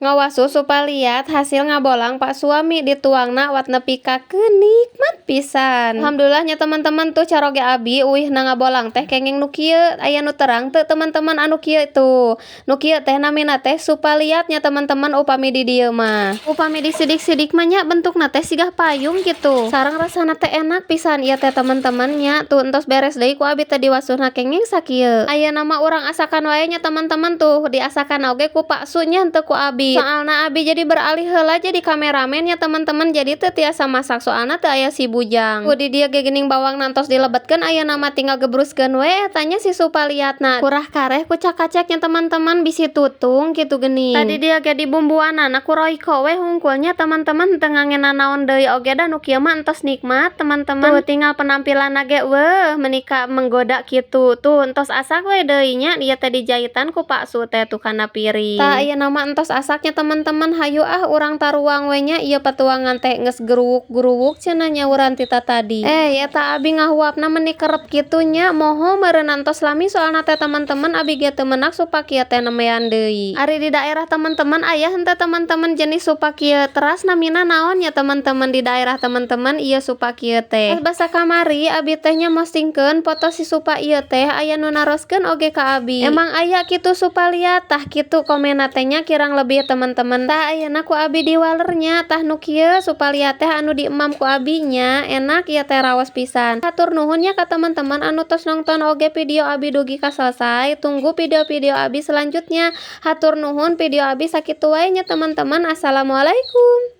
Ngawasuh supa liat hasil ngabolang pak suami dituangna wat nepi ka nikmat pisan. Alhamdulillah nya, teman-teman. Tuh, caroge abi uihna ngabolang teh kenging nu kieu. Aya nu terang teu, teman-teman, anu kieu? Tuh, nu kieu teh namina teh supa liat nya, teman-teman. Upami di dieu mah, upami disidik-sidik mah nya, bentukna teh siga payung gitu, sareng rasana teh enak pisan ieu teh, teman-teman, nya. Tuh, entos beres deui ku abi teh diwasuhna kenging sakieu. Ayeuna mah urang asakan wae nya, teman-teman. Tuh, diasakan oge ku Pak Su nya, henteu ku abi, soalna abi jadi beralih heula jadi kameramen ya, teman-teman, jadi teu tiasa masak soalna teu aya si bujang. Ku di dieu ge geuning bawang entos dilebetkeun, ayeuna mah tinggal gebruskeun we eta nya si supa liatna. Kurah kareh ku cakacek nya, teman-teman, bisi tutung kitu geuning. Tadi dia ge dibumbuanana ku Royco we hungkul nya, teman-teman, teu ngangge nanaon deui oge da nu kieu mah entos nikmat, teman-teman. Tuh, tinggal penampilanna ge weuh meuni ka menggoda kitu. Tuh, entos asak we deui nya ieu teh, dijaitan ku Pak Su teh tuh kana piring. Tah, ayeuna mah entos asak nya, teman-teman. Hayu ah, urang taruang we nya. Ieu patuangan teh geus geruwuk-geruwuk cenah nyauran ti tatadi. Eh, eta abi ngahuapna meuni kerep kitu nya, moho meureun entos lami soalna teh, teman-teman. Abi ge teu menak supa kieu teh nembean deui. Ari di daerah teman-teman aya henteu, teman-teman, jenis supa kieu? Teras namina naon nya, teman-teman, di daerah teman-teman ieu supa kieu teh? Pas basa kamari abi teh nya mostingkeun foto si supa ieu teh, aya nu naroskeun oge ka abi, "Emang aya kitu supa liat?" Tah, kitu komenna teh nya kirang lebih, teman-teman. Tah, ayeuna ku abi diwaler nya. Tah, nu kieu supa liat teh anu diemam ku abi nya. Enak ieu teh, raos pisan. Hatur nuhun nya ka teman-teman anu tos nongton oge video abi dugi ka selesai. Tunggu video-video abi selanjutnya. Hatur nuhun, video abi sakitu wae nya, teman-teman. Assalamualaikum.